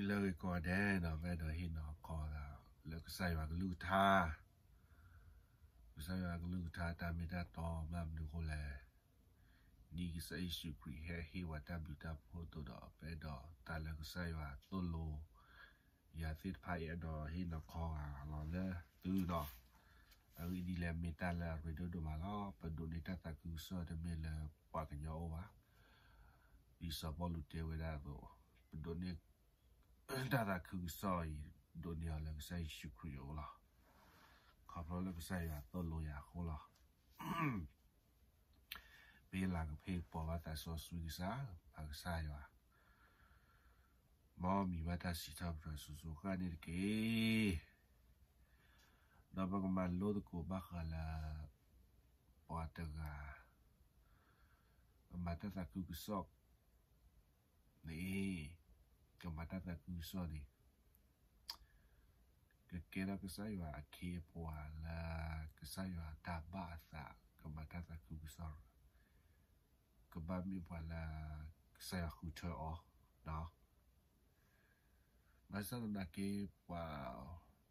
လၢဂ့ၤကိးဂၤဒဲးနီၤ, ပအဲၣ်ဒိးဟ့ၣ်နီၤခီသးလၢကစၢ်ယွၤကလုၢ်ကထါ, ကစၢ်ယွၤကလုၢ်ကထါတၢ်မ့ၢ်တၢ်တီဘၣ်မနုၤအဃိလဲၣ်, ဒ်ကစၢ်ယ့ၣ်ၡူးခရံာ်ဟဲဟ့ၣ်ဝဲတၢ်ဘျုးတၢ်ဖှိၣ်အသိးဒီး ပအဲၣ်ဒိးတၢ်လၢကစၢ်ယွၤသိၣ်လိ ယၤသ့ၣ်တဖၣ်အံၤ အဲၣ်ဒိးဟ့ၣ်နီၤခီဂာ်လီၤလၢသုဒီး, အဂ့ၢ်ဒ်လဲၣ် မ့ၢ်တၢ်လၢအရ့ဒိၣ်ဒိၣ်မးလီၤ. ပဒိးန့ၢ်တၢ်သးခုကစီၣ်တမ့ၢ်လၢပှၤကညီအိၣ်ဘၣ်. ဒ်စီၤပီလူးတဲဝဲဒၣ်အသိး, ပဒိးန့ၢ်တၢ်သးခုကစီၣ်အံၤ, ဒိးန့ၢ်အီၤလၢကစၢ်ယ့ၣ်ၡူးခရံာ်အအိၣ်လီၤ. ခီဖျိလၢကစၢ်ယွၤသိၣ်လိယၤအဃိလီၤ. ပဟ့ၣ်လၤကပီၤဘၣ်သးစီဆှံကစၢ်, ပၢ်ကစၢ်ယွၤ, မ်မံၤဘၣ်တၢ်စံးထီၣ်ပတြၢၤစိၤစိၤဃၣ်န့ၣ်တက့ၢ်. ဒီးပကမၤလိသကိးဘၣ်ဃးလၢ ပှၤတဂၤ ကမၤတၢ်သးခုကစီၣ်န့ၣ်, ကမၤတၢ်သးခုကစီၣ်န့ၣ် ကကဲထီၣ်ကစၢ်ယွၤအခ့အပှၤလၢ ကစၢ်ယွၤတၢ်ဘၣ်အသး ကမၤတၢ်သးခုကစီၣ်, ကဘၣ်မ့ၢ်ပှၤလၢ ကစၢ်ယွၤဃုထၢအီၤ, ဘၣ်ဆၣ်သနာ်က့ ပှၤ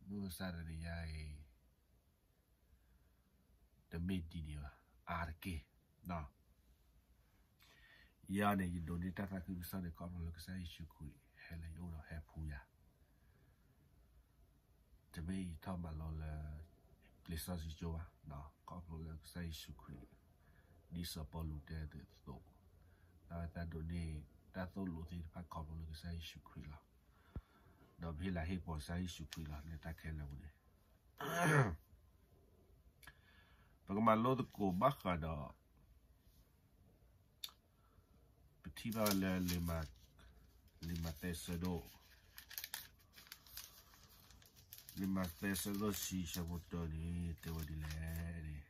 မုၢ်မဆါတနံၤညါအံၤ တမ့ၢ်ဒ်န့ၣ်ဘၣ်, အါတက့ၢ်. ယၤန့ၣ် ယဒိးန့ၢ်တၢ်သးခုကစီၣ်န့ၣ် ခီဖျိလၢကစၢ်ယ့ၣ်ၡူးခရံာ် ဟဲလၢယအိၣ်ဒီးဟဲဖှူယၤ, တမ့ၢ်ယထီၣ်မၤလိလၢ လံာ်စီဆှံကၠိဘၣ်, ခီဖျိလၢကစၢ်ယ့ၣ်ၡူးခရံာ် ဒ်စီၤပီလူးတဲအသိး, အဝဲတၢ်ဒိးန့ၢ်တၢ်သိၣ်လိသ့ၣ်တဖၣ်ခီဖျိလၢကစၢ်ယ့ၣ်ၡူးခရံာ်လီၤ. ဒီးပဟ့ၣ်လၤဟ့ၣ်ကပီၤကစၢ်ယ့ၣ်ၡူးခရံာ်လီၤ လၢတၢ်ခဲလၢာ်ပူၤန့ၣ် ပကမၤလိသကိးဘၣ်ဃးဒီး ပထံၣ်ဘၣ်လၢ လံာ်မးသဲဆၢဒိၣ်, လံာ်မးသဲဆၢဒိၣ်တဆံ ဆၢဖိတၢန့ၣ် တဲဝဲဒ်လဲၣ်န့ၣ်,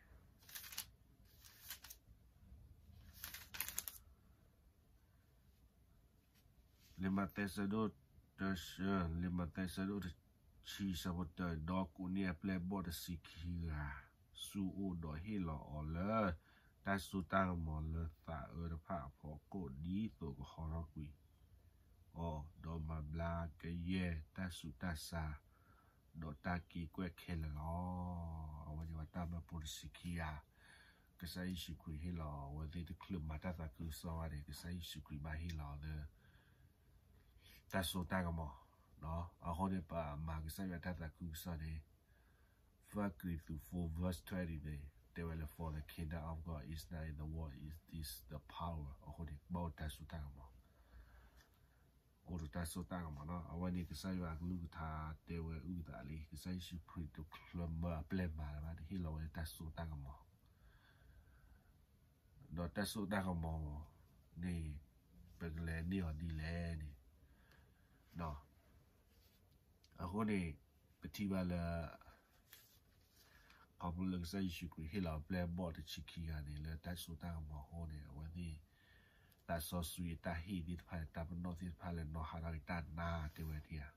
လံာ်မးသဲဆၢဒိၣ်တဆံ, လံာ်မးသဲဆၢဒိၣ်တဆံ ဆၢဖိတၢ, ဒီးကိးန့ၢ်အပျဲၢ်အဘီၣ်တဆံခံဂၤ ဆူအအိၣ်ဒီးဟ့ၣ်လီၤအီၤလၢ တၢ်စိတၢ်ကမီၤလၢသးအၢတဖၣ်အဖီခိၣ် ဒ်သိးကဟီထီၣ်ကွံာ်အီၤ, ဒီးမၤဘျါကယဲၢ်တၢ်ဆူးတၢ်ဆါ ဒီးတၢ်က့ၤကွဲၢ်ခဲလၢာ်လီၤ. အဝဲန့ၣ်ပှၤတၢ်မၢဖိတဆံခံဂၤ ကစၢ်ယ့ၣ်ၡူးခရံာ်ဟ့ၣ်လီၤအဝဲသ့ၣ်တချုးမၤတၢ်သးခုကစီၣ်ဘၣ်န့ၣ် ကစၢ်ယ့ၣ်ၡူးခရံာ်ဘၣ်ဟ့ၣ်လီၤအီၤလၢ တၢ်စိတၢ်ကမီၤ, အဃိန့ၣ် ပမၤကစၢ်ယွၤတၢ်သးခုကစီၣ်န့ၣ် First Corinthians four verse twenty န့ၣ် တဲဝဲလၢ For the kingdom of God is not in the world, it is the power. အဃိန့ၣ် ဘၣ်အိၣ်တၢ်စိတၢ်ကမီၤ, အိၣ်ဒီးတၢ်စိတၢ်ကမီၤနီၤ. အဝဲန့ၣ် ကစၢ်ယွၤအကလုၢ်ကထါတဲဝဲအုၣ်သးလံ, ကစၢ်ယ့ၣ်ၡူးခရံာ်တချုးမၤအပျဲၢ်မၤလၢၤဘၣ်န့ၣ် ဟ့ၣ်လီၤဝဲလၢတၢ်စိတၢ်ကမီၤ ဒီးတၢ်စိတၢ်ကမီၤန့ၣ် ပကလဲၤန့ၢ်အီၤဒ်လဲၣ်န့ၣ်, အဃိန့ၣ် ပထံၣ်ဘၣ်လၢ ခီဖျိလၢကစၢ်ယ့ၣ်ၡူးခရံာ်ဟ့ၣ်လီၤအပျဲၢ်အဘီၣ်တဆံခံဂၤန့ၣ် လၢတၢ်စိတၢ်ကမီၤအဃိန့ၣ် အဝဲသ့ၣ် သးစီဆှံအတၢ်ဟ့ၣ်သ့ၣ်တဖၣ်န့ၣ် တၢ်ပနီၣ်သ့ၣ်တဖၣ်လၢ နီၢ်ဟးထီၣ်က့ၤတၢ်နါတဲဝဲဒၣ်ဧါ.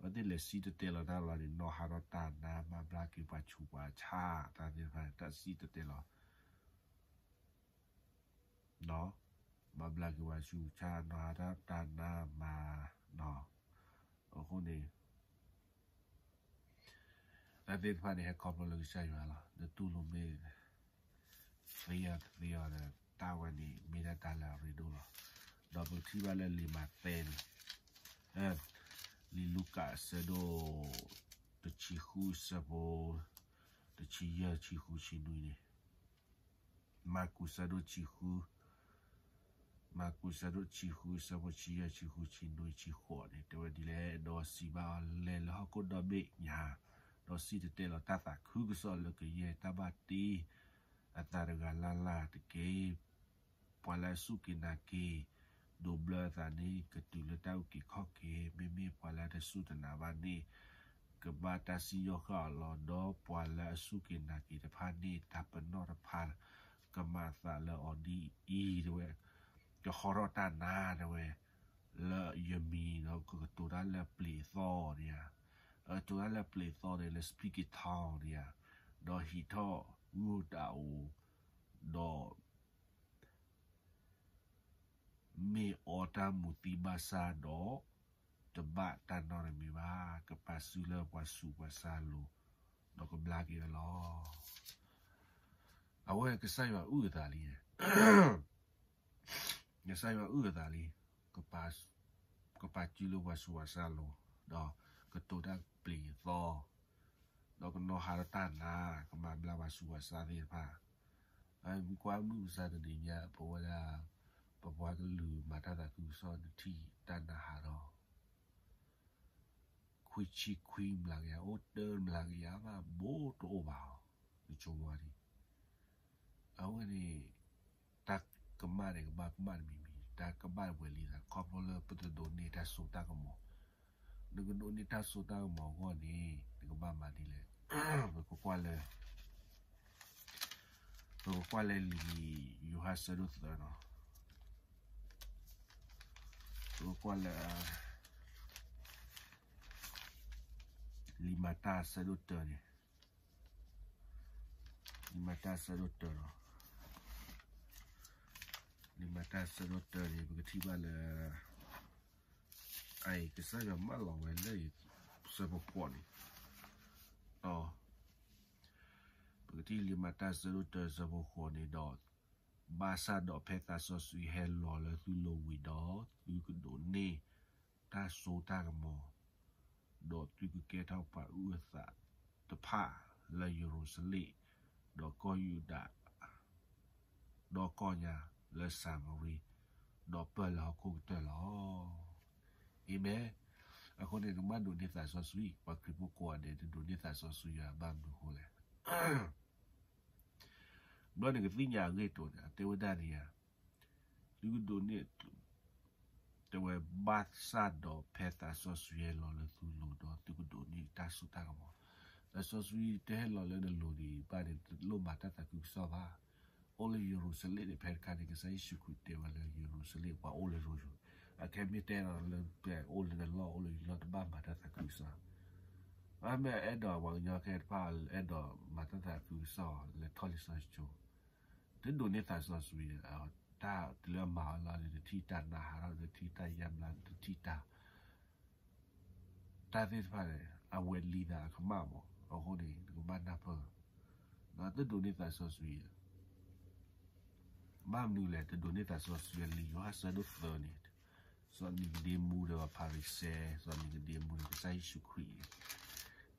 အဝဲသ့ၣ်လဲၤစံၣ်တဲၤတဲလီၤတၢ်လီၤန့ၣ် နီၢ်ဟးထီၣ်တၢ်နါ မၤဘျါက့ၤပှၤဆူးပှၤဆါ တၢ်သ့ၣ်တဖၣ်န့ၣ် တၢ်စံၣ်တဲၤတဲလီၤ မၤဘျါက့ၤပှၤဆူးပှၤဆါ နီၢ်ဟးထီၣ်တၢ်နါမၤ, အဃိန့ၣ် တၢ်သ့ၣ်တဖၣ်န့ၣ် ဟဲခီဖျိလၢကစၢ်ယွၤလီၤ. နတူၢ်လိာ်မ့ၢ်သ့အီၤတသ့အီၤဒီး တၢ်ဝဲန့ၣ် မ့ၢ်ဒၣ်တၢ်လၢအရ့ဒိၣ်လီၤ. ဒီးပကထံၣ်ဘၣ်လၢလံာ်မးသဲန့ၣ် လံာ်လူၤကၣ်အဆၢဒိၣ်တဆံဃုအဆၢဖိ တဆံယဲၢ် ဆံဃု ဆံနွံန့ၣ် မၢ်ကူးဆၢဒိၣ်ဆံဃု, မၢ်ကူးဆၢဒိၣ်ဆံဃု ဆၢဖိဆံယဲၢ် ဆံဃု ဆံနွံ ဆံဃိးန့ၣ် တဲဝဲဒ်လဲၣ်, ဒီးစံးဘၣ်အီၤ, လဲၤလၢဟီၣ်ခိၣ်ဒီဘ့ၣ်ညါ, ဒီးစံၣ်တဲၤတဲလီၤတၢ်သးခုကစီၣ်လၢကယဲၢ်တၢ်ဘၣ်တ့အသးတဂၤလၢ်လၢ်တက့ၢ်. ပှၤလၢအစူၢ်က့ၤနာ်က့ၤ ဒိးဘျၢအသးန့ၣ် ကတုၤလၢတၢ်အုၣ်က့ၤခီၣ်က့ၤ, မ့မ့ၢ်ပှၤလၢအတစူၢ်တနာ်ဘၣ်န့ၣ် ကဘၣ်တၢ်စံၣ်ညီၣ်ဃာ်အီၤလီၤ. ဒီးပှၤလၢအစူၢ်က့ၤနာ်က့ၤတဖၣ်န့ၣ် တၢ်ပနီၣ်တဖၣ် ကမၤအသးလၢအီၤဒ်အံၤ တဲဝဲ, ကဟီထီၣ်တၢ်နါတဲဝဲ လၢယမံၤဒီး ကကတိၤတၢ်လၢပျ့ၤသီန့ၣ်ဧါ, ကတိၤတၢ်လၢပျ့ၤသီန့ၣ် လၢ speak in tongue န့ၣ်ဧါ, ဒီးဟံးထီၣ်ဂုၢ်တၢ်အိၣ်, ဒီး မ့ၢ်အီတၢ်မူၤသံဘၣ်ဆၣ်ဒီး တဘၣ်တၢ်နီတမံၤဘၣ်, ကပာ်စုလၢပှၤဆူးပှၤဆါအလိၤ, ဒီးကဘျါက့ၤဝဲလီၤ. အဝဲကစၢ်ယွၤအုၣ်အသးလံ, ကစၢ်ယွၤအုၣ်အသးလံ, ကပာ်စုလၢပှၤဆူးပှၤဆါအလိၤ, ဒီးကတိၤတၢ်ပျ့ၤသီ, ဒီးကနီၣ်ဟးထီၣ်တၢ်နး, ကမၤဘျါပှၤဆူးပှၤဆါသ့ၣ်တဖၣ်. မ့ၢ်ကွၢ်မုၢ်မဆါတနံၤညါ ပဝဲဒၣ် ပပှၤကလုာ်မၤတၢ်သးခုကစီၣ် နထံၣ်တၢ်နးဟးထီၣ် ခွံဆံခွံမျးကယၤ, အိၣ်တမျးကယၤမး ဘိတအိၣ်ဘၣ်အီၤ, နဆိကမိၣ်ဒံး. အဝဲန့ၣ် တၢ်ကမၣ်န့ၣ် ကဘၣ်ကမၣ်တမံၤမံၤ, တၢ်ကဘၣ်ဝဲလံသး ခီဖျိလၢပတဒိးန့ၢ်တၢ်စိတၢ်ကမီၤ. နကဒိးန့ၢ်တၢ်စိတၢ်ကမီၤအဂီၢ်န့ၣ် နကဘၣ်မၤဒ်လဲၣ်. ပကကွၢ်လၢ ပကကွၢ်လၢလံာ်ယိၤဟၣ်ဆၢဒိၣ်သၢနီၤ, ပကကွၢ်လၢ လံာ်မၤတၢ်ဆၢဒိၣ်တၢန့ၣ်, လံာ်မၤတၢ်ဆၢဒိၣ်တၢနီၤ, လံာ်မၤတၢ်ဆၢဒိၣ်တၢန့ၣ် ပကထံၣ်ဘၣ်လၢ အအံၤ ကစၢ်ယွၤမၢလီၤဝဲလၢ ဆၢဖိဃိးန့ၣ်, ပကထံၣ်လံာ်မၤတၢ်ဆၢဒိၣ်တၢဆၢဖိဃိးန့ၣ်ဒီး, ဘၣ်ဆၣ်ဒီးဖဲသးစီဆှံဟဲလီၤလၢသုလိၤဝံၤဒီး, သုကဒိးန့ၢ်တၢ်စိတၢ်ကမီၤ, ဒီးသုကကဲထီၣ်ပှၤအုၣ်အသးတဖၣ်လၢယရူၤၡလ့ၣ်, ဒီးကီၢ်ယူဒၤ ဒီးကီၢ်ညါလၢစၤမရံ, ဒီးပၢၢ်လၢဟီၣ်ခိၣ်ကတၢၢ်လီၤ. အၤမ့ၣ်. အဃိန့ၣ် နကဘၣ်ဒိးန့ၢ်သးစီဆှံ, ပှၤခရံာ်ဖိကိးဂၤဒဲး တဒိးန့ၢ်သးစီဆှံယွၤဘၣ်မနုၤအဃိလဲၣ်. ဘျီနကသ့ၣ်ညါအဂ့ၢ်အကျိၤန့ၣ် အတဲဝဲဒၣ်န့ၣ်ဧါ, သုကဒိးန့ၢ် တဲဝဲဘၣ်ဆၣ်ဒီးဖဲသးစီဆှံဟဲလီၤလၢသုလိၤဒီး သုကဒိးန့ၢ်တၢ်စိတၢ်ကမီၤ. သးစီဆှံတဟဲလီၤလၢနလိၤဒံးဘၣ်န့ၣ် တလိၣ်မၤတၢ်သးခုကစီၣ်ဘၣ်. အိၣ်လၢယရူၤၡလ့ၣ်န့ၣ် ဖဲတခါန့ၣ် ကစၢ်ယ့ၣ်ၡူးခရံာ်တဲဝဲလၢယရူၤၡလ့ၣ် ပှၤအိၣ်လၢယရူၤ, အခဲမ့ၢ်တဲဒီးလၢပှၤအိၣ်လၢနလီၢ်အိၣ်လၢယလီၢ် တဘၣ်မၤတၢ်သးခုကစီၣ်. အမ့ၢ်အဲၣ်ဒိးပှၤကညီခဲတဖၣ် အဲၣ်ဒိးမၤတၢ်သးခုကစီၣ် လဲၤထီၣ်လံာ်စီဆှံကၠိ, တဒိးန့ၢ်သးစီဆှံန့ၣ် တၢ်တုၤလၢအမၤအီၤလီၤန့ၣ် တထံၣ်တၢ်နးဟးထီၣ် တထံၣ်တၢ်ယါဘျါ တထံၣ်တၢ် တၢ်သ့ၣ်တဖၣ်န့ၣ် အဝဲလံသးအကမၣ်မး. အဃိန့ၣ် နကဘၣ်နၢ်ပၢၢ်, တဒိးန့ၢ်သးစီဆှံ, ဘၣ်မနုၤလဲၣ် တဒိးန့ၢ်သးစီဆှံ လံာ်ယိၤဟၣ်ဆၢဒိၣ်သၢန့ၣ်, စီၤနံၤကဒ့မူဒီးဖၤရံၤၡဲ, စီၤနံၤကဒ့မူန့ၣ် ကစၢ်ယ့ၣ်ၡူးခရံာ်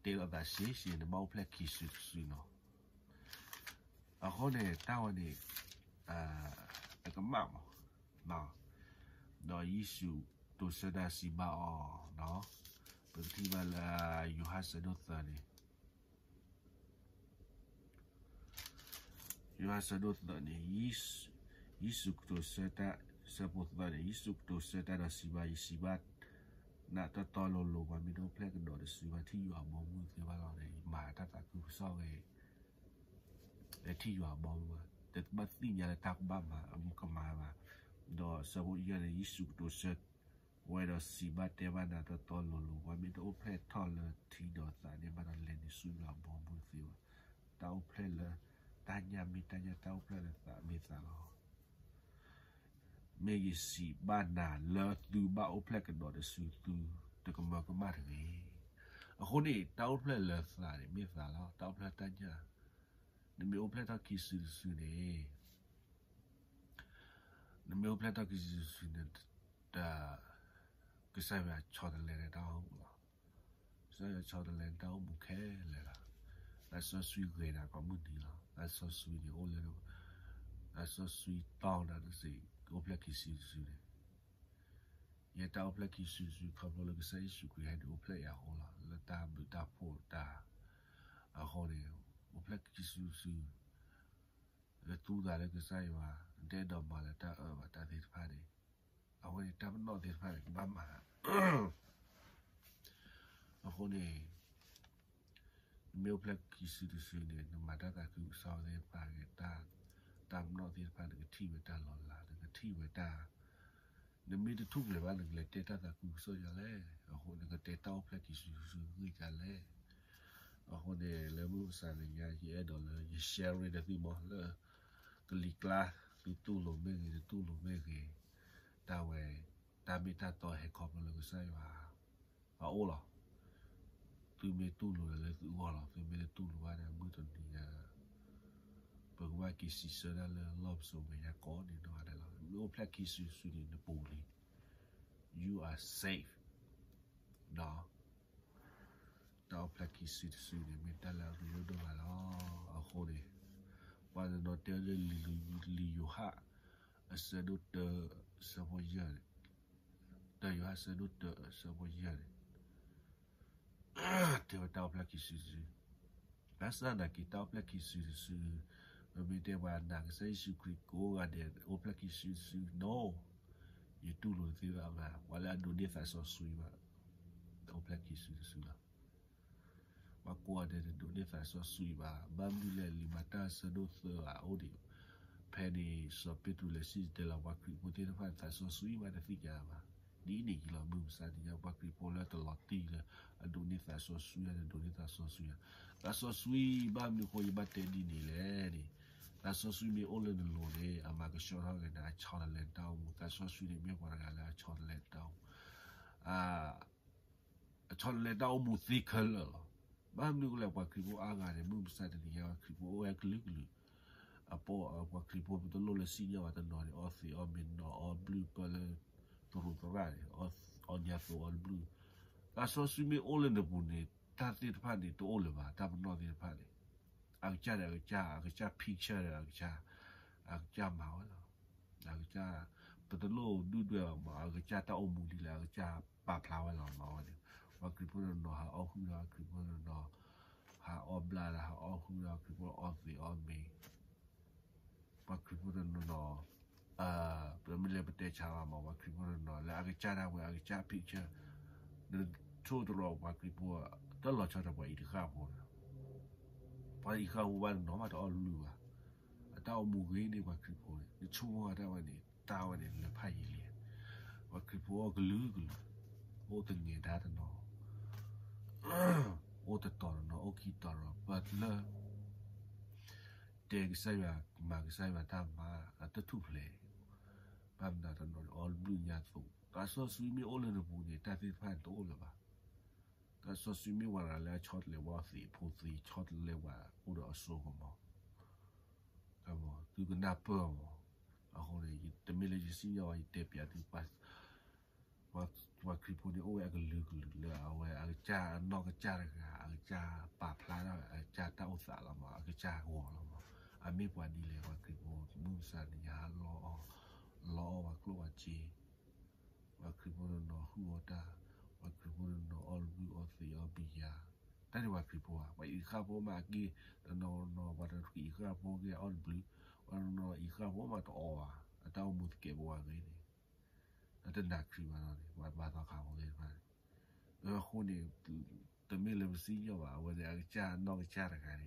တဲလိာ်သးရှဲရှဲ နဘၣ်အိၣ်ဖျဲၣ်ခံစုတစုနီၤ. အဃိန့ၣ် တၢ်ဝဲန့ၣ် အကမၣ်မး, ဒီးယ့ၣ်ၡူးကတိၤဆၢတၢ်စံးဘၣ်အီၤ, ပကထံၣ်ဘၣ်လၢ ယိၤဟၣ်ဆၢဒိၣ်သၢန့ၣ်, ယိၤဟၣ်ဆၢဒိၣ်သၢန့ၣ်, ယ့ၣ်ၡူးကတိၤဆၢတၢ်, ဆၢဖိသၢန့ၣ်, ယ့ၣ်ၡူးကတိၤဆၢတၢ်ဒီးစံးဘၣ်, ယစံးဘၣ်နၤတီတီလိၤလိၤ, ပှၤမ့ၢ်တအိၣ်ဖျဲၣ်ကဒီးတစုဘၣ် ထံၣ်ယွၤအဘီအမုၢ်တသ့ဘၣ်လီၤ. ယမၤတၢ်သးခုကစီၣ်ဝဲ လဲၤထံၣ်ယွၤအဘီအမုၢ်ဘၣ်, တဘၣ်သ့ၣ်ညါလၢတၢ်ကဘၣ်မၤအမုၢ်ကမၤဘၣ်. ဒီးဆၢဖိယဲၢ်န့ၣ်, ယ့ၣ်ၡူးကတိၤဆၢဝဲဒီးစံးဘၣ်တဲဘၣ်နၤတီတီလိၤလိၤ, ပှၤမ့ၢ်တအိၣ်ဖျဲၣ်ထီၣ်လၢထံဒီးသးန့ၣ်ဘၣ်ဒီး လဲၤနုာ်ဆူယွၤအဘီအမုၢ်တသ့ဘၣ်. တၢ်အိၣ်ဖျဲၣ်လၢတၢ်ညၣ်မ့ၢ်တၢ်ညၣ်, တၢ်အိၣ်ဖျဲၣ်လၢသးမ့ၢ်သးလီၤ. မ့ၢ်ယစံးဘၣ်နၤလၢသုဘၣ်အိၣ်ဖျဲၣ်ကဒီးတစု သုတကမၢကမၣ်တဂ့ၤ. အဃိန့ၣ် တၢ်အိၣ်ဖျဲၣ်လၢသးန့ၣ်မ့ၢ်သးလီၤ. တၢ်အိၣ်ဖျဲၣ်တၢ်ညၣ်, နမ့ၢ်အိၣ်ဖျဲၣ်ထီၣ်ခံစုတစုန့ၣ်, နမ့ၢ်အိၣ်ဖျဲၣ်ထီၣ်ခံစုတစုန့ၣ်, တၢ်, ကစၢ်ယွၤဆီတလဲနတၢ်အိၣ်မူလီၤ. ကစၢ်ယွၤဆီတလဲနတၢ်အိၣ်မူခဲလၢာ်လီၤ. သးစီဆှံဂ့ၤနၤကိးမုၢ်နံၤလီၤ. သးစီဆှံန့ၣ်အိၣ်လၢ, သးစီဆှံတီနၤတစ့ၢ် ကအိၣ်ဖျဲၣ်ခံစုတစုန့ၣ်, ယဲတၢ်အိၣ်ဖျဲၣ်ခံစုတစု ခီဖျိလၢကစၢ်ယ့ၣ်ၡူးခရံာ်ဟဲဒုးအိၣ်ဖျဲၣ်ယၤအဃိလီၤ. လၢတၢ်ဘျုးတၢ်ဖှိၣ်တၢ်, အဃိန့ၣ်, အိၣ်ဖျဲၣ်ခံစုတစု လၢသူသးလၢကစၢ်ယွၤ, ဒဲဒီးမၤလၢတၢ်အၢဘၣ်တၢ်သ့ၣ်တဖၣ်န့ၣ်, အဝဲန့ၣ်တၢ်ပနီၣ်သ့ၣ်တဖၣ်န့ၣ် ကဘၣ်မၤ. အဃိန့ၣ်, နမ့ၢ်အိၣ်ဖျဲၣ်ခံစုတစုန့ၣ် နမၤတၢ်သးခုကစီၣ်သ့ၣ်တဖၣ်ဂ့ၤ, တၢ်ပနီၣ်သ့ၣ်တဖၣ် နကထံၣ်ဝဲတၢ်လီၤလး, နကထံၣ်ဝဲတၢ် နမ့ၢ်တထူၣ်ဖျဲးဘၣ် နကလဲၤတဲတၢ်သးခုကစီၣ်ဒ်လဲၣ်. အဃိနကတဲတၢ်အိၣ်ဖျဲၣ်ခံစုတစုဂ့ၤဒ်လဲၣ်. အဃိန့ၣ် လၢမုၢ်မဆါတနံၤညါ ယအဲၣ်ဒိးလၢယ share တသ့မီၤ လၢကလံၤကျါ သုတူၢ်လိာ်မ့ၢ်ဂ့ၤ တတူၢ်လိာ်မ့ၢ်ဂ့ၤ, တၢ်ဝဲ, တၢ်မ့ၢ်တၢ်တီဟဲခီဖျိလၢကစၢ်ယွၤ အအိၣ်လီၤ. သုမ့ၢ်တူၢ်လိာ်ဒီးလၢသုဂီၢ်လီၤ. သုမ့ၢ်တတူၢ်လိာ်ဘၣ်ဒီး မုၢ်တနံၤညါ ပကဘၣ်က့ၤစံးဆၢဒၣ်လၢလီၢ်ပစိာ်မဲာ်ညါကိးနံၤဒဲးလီၤ. မ့ၢ်အိၣ်ဖျဲၣ်ခံစုတစုန့ၣ် နပူၤလံ. You are safe. ဒီး တၢ်အိၣ်ဖျဲၣ်ခံစုတစုန့ၣ် မ့ၢ်တၢ်လၢအရ့ဒိၣ်ဒိၣ်မးလီၤ. အဃိန့ၣ် ပှၤတနီၤတဲလၢလံာ်ယိၤဟၣ် အဆၢဒိၣ်တၢ အဆၢဖိယဲၢ်န့ၣ်, တၢယိၤဟၣ် အဆၢဒိၣ်တၢ အဆၢဖိယဲၢ်န့ၣ် တဲဝဲတၢ်အိၣ်ဖျဲၣ်ခံစုတစု. ဘၣ်ဆၣ်သနာ်က့ တၢ်အိၣ်ဖျဲၣ်ခံစုတစု ပမ့ၢ်တဲပှၤနာ်ကစၢ်ယ့ၣ်ၡူးခရံာ်ကိးဂၤဒဲး အိၣ်ဖျဲၣ်ခံစုတစု no. ယတူၢ်လိာ်တသ့ဘၣ်ဘၣ် ပှၤလၢအဒိးန့ၢ်သးစီဆှံဘၣ်, တအိၣ်ဖျဲၣ်ခံစုတစုလီၤ. ပှၤကိးဂၤဒဲးတဒိးန့ၢ်သးစီဆှံဘၣ်. ဘၣ်မနုၤလဲၣ် လံာ်မၤတၢ်အဆၢဒိၣ်သၢအအိၣ်ဒံး, ဖဲန့ၣ်စီၤပ့းတရူးလဲၤစံၣ်တဲၤတဲလီၤ ပှၤခရံာ်ဖိသ့ၣ်တဖၣ်သးစီဆှံမးတသ့ၣ်ညါဘၣ်. ဒ်န့ၣ်အံၤလီၤ မုၢ်မဆါတနံၤညါ ပှၤခရံာ်ဖိလၢတလီၤတံၢ်လၢ အဒိးန့ၢ်သးစီဆှံ တဒိးန့ၢ်သးစီဆှံဧါ. သးစီဆှံ ဘၣ်မနုၤဃိယဘၣ်တဲဒ်န့ၣ်လဲၣ်န့ၣ်, သးစီဆှံမ့ၢ်အိၣ်လၢနလိၤန့ၣ် အမၤကဆှီထီၣ်က့ၤနၤအဆီတလဲနတၢ်အိၣ်မူ, သးစီဆှံန့ၣ်မ့ၢ်ပှၤတဂၤလၢအဆီတလဲနတၢ်အိၣ်မူ အဆီတလဲတၢ်အိၣ်မူသ့ခဲလၢာ်လီၤ. ဘၣ်မနုၤလဲၣ် ပှၤခရံာ်ဖိအါဂၤန့ၣ် မုၢ်မဆါတနံၤညါ ပှၤခရံာ်ဖိအိၣ်ဝဲကလုာ်ကလုာ်, အပှၤခရံာ်ဖိပတလိၣ်လၢစံၣ်ညီၣ်ဘၣ်တနီၤန့ၣ် အီသံးအီမ့ၤနီၤ အီဘျုၣ်ပၢၢ်လၢသရူးသရၣ်န့ၣ်, အီညါသိးအီတဘျုၣ်. သးစီဆှံမ့ၢ်အိၣ်လၢနပူၤန့ၣ် တၢ်သ့ၣ်တဖၣ်န့ၣ် တအိၣ်လၢၤဘၣ်, တၢ်ပနီၣ်သ့ၣ်တဖၣ်န့ၣ် အကစၢ်ဒီးအကစၢ်, အကစၢ် picture ဒီးအကစၢ်, အကစၢ်မၤဝဲလီၤ. အကစၢ် ပတလိၣ်ဒုၣ်ဒွဲၣ်အီၤမး, အကစၢ်တၢ်အိၣ်မူဒ်လဲၣ် အကစၢ်ပာ်ဖျါဝဲလီၤမးဝဲန့ၣ်. ပှၤခရံာ်ဖိတနီၤနီၤဟးအီၣ်ဟုၣ်ဒီး ခရံာ်ဖိတနီၤနီၤ ဟးအီၣ်ဘျၣ်ဒီး ဟးအီၣ်ဟုၣ်ဒီး ခရံာ်ဖိအီသံးအီမ့ၤ ပှၤခရံာ်ဖိတနီၤနီၤ, ပမ့ၢ်လၢပတဲဆါဘၣ်မး ပှၤခရံာ်ဖိတနီၤနီၤ လၢအကစၢ်ဒၣ်ဝဲ အကစၢ် picture, နထိၣ်သတြီၤပှၤခရံာ်ဖိ တၢ်လီၤဆီဒီးပှၤအံၤတဃၣ်ဖိန့ၣ်, ပှၤအံၤဃၣ်ဖိဘၣ်တနီၤမးတအီၣ်တဘျုၣ်ဘၣ်, အတၢ်အိၣ်မူဂ့ၤန့ၢ်ပှၤခရံာ်ဖိန့ၣ် နဆိကမိၣ်တၢ်ဝဲန့ၣ် တၢ်ဝဲန့ၣ်လၢဖးယံာ်လံ, ပှၤခရံာ်ဖိအီၣ်ကလုာ်ကလုာ်, အိၣ်တငဲၤဒါတနီၤ အိၣ်တတီၤတနီၤ အိၣ်ခံတီၤတနီၤ ပၢၢ်လၢ တဲကစၢ်ယွၤ မၤကစၢ်ယွၤတၢ်မၤ အတထူၣ်ဖျဲး, ဘၣ်မနုၤတနီၤန့ၣ် အီၣ်ဘျုၣ်ညါသိး, သးစီဆှံမ့ၢ်အိၣ်လၢနပူၤန့ၣ် တၢ်သ့ၣ်တဖၣ်န့ၣ်တအိၣ်လၢၤဘၣ်. သးစီဆှံမ့ၢ်ပှၤတဂၤလၢအဆီတလဲပှၤအီသံးအဖိသံး ဆီတလဲပှၤအိၣ်ဒီးအစိကမီၤ, သုကနၢ်ပၢၢ်အီၤမး. အဃိန့ၣ် တမ့ၢ်လၢယစံၣ်ညီၣ်ဘၣ် ယတဲပျးသု ပှၤခရံာ်ဖိန့ၣ် အိၣ်ဝဲအကလုာ်ကလုာ်လၢအဝဲအကစၢ်အနီၢ်ကစၢ်တဂၤ အကစၢ်ပာ်ဖျါထီၣ်အကစၢ်တၢ်အိၣ်သးလီၤမး အကစၢ်ဂီၤလီၤမး. အမ့ၢ်ပှၤဒ်လဲၣ် ပှၤခရံာ်ဖိမုၢ်မဆါတနံၤညါ လီအီၣ်, လီအီၣ်ပှၤကျိၣ်ပှၤစ့, ပှၤခရံာ်ဖိတနီၤဟုၣ်အီၣ်တၢ်, ပှၤခရံာ်ဖိတနီၤအီၣ်တဘျုးအီသံးအီဘံယၤ, တၢ်န့ၣ်ပှၤခရံာ်ဖိဧါ. ပှၤအံၤဃၣ်ဖိမးအက့ၢ်တနီၤနီၤ ပှၤတနီၤအံၤဃၣ်ဖိက့ၤအီၣ်တဘျုး, ပှၤတနီၤအံၤဃၣ်ဖိမးတအီၣ်ဘၣ်, အတၢ်အိၣ်မူသကဲးပဝးဂ့ၤန့ၣ် အတနာ်ခရံာ်ဘၣ်လီၤန့ၣ် ပှၤဘါသီခါဖိသ့ၣ်တဖၣ်န့ၣ်. အဃိန့ၣ် တမ့ၢ်လၢပစံၣ်ညီၣ်ဘၣ် အဝဲန့ၣ် အကစၢ်အနီၢ်ကစၢ်တဂၤန့ၣ်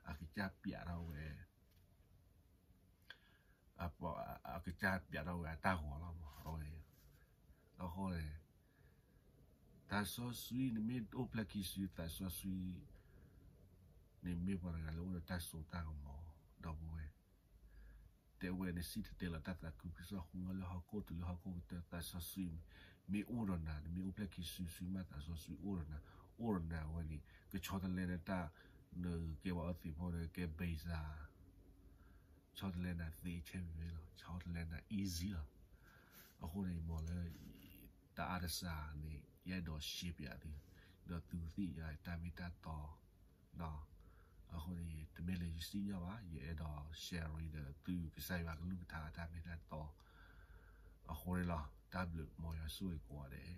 အကစၢ်ပျးထီၣ်ဝဲ အကစၢ်ပျးထီၣ်ဝဲအတၢ်ဂီၤလီၤမး. အဃိန့ၣ် သးစီဆှံန့ၣ်မ့ၢ်အိၣ်ဖျဲၣ်ခံစု သးစီဆှံန့ၣ်မ့ၢ်ပှၤတဂၤလၢအိၣ်ဒီးတၢ်စိတၢ်ကမီၤ ဒီပုၢ်ဝဲၢ် တဲဝဲနစံၣ်တဲၤတဲလီၤတၢ်သးခုကစီၣ်ဃုာ်လၢဟီၣ်ခိၣ်တုၤလၢဟီၣ်ခိၣ်ကတၢၢ် သးစီဆှံမ့ၢ်အိၣ်ဒီးနၤ နမ့ၢ်အိၣ်ဖျဲၣ်ခံစုစုမး သးစီဆှံအိၣ်ဒီးနၤ အိၣ်ဒီးနၤဝဲန့ၣ် ကဆီတလဲနတၢ် နကဲပှၤအီသံးဖိဒီးကဲဘ့ၣ်စၢ် ဆီတလဲနၤသ့ဆဲမ့ၢ်လီၤ ဆီတလဲနၤ easy လီၤ. အဃိန့ၣ် မ်လၢ တၢ်အါတစှၤန့ၣ် ယအဲၣ်ဒိးရှဲပျးသု ဒီးသုကသ့ၣ်ညါတၢ်မ့ၢ်တၢ်တီ အဃိန့ၣ် တမ့ၢ်လၢယစံၣ်ညီၣ်ဘၣ် ယအဲၣ်ဒိး sharing ဒီးသု ကစၢ်ယွၤကလုၢ်ကထါတၢ်မ့ၢ်တၢ်တီ အဃိန့ၣ်လီၤ. တၢ်ဘျုး မ်ယွၤဆိၣ်ဂ့ၤကိးဂၤဒဲး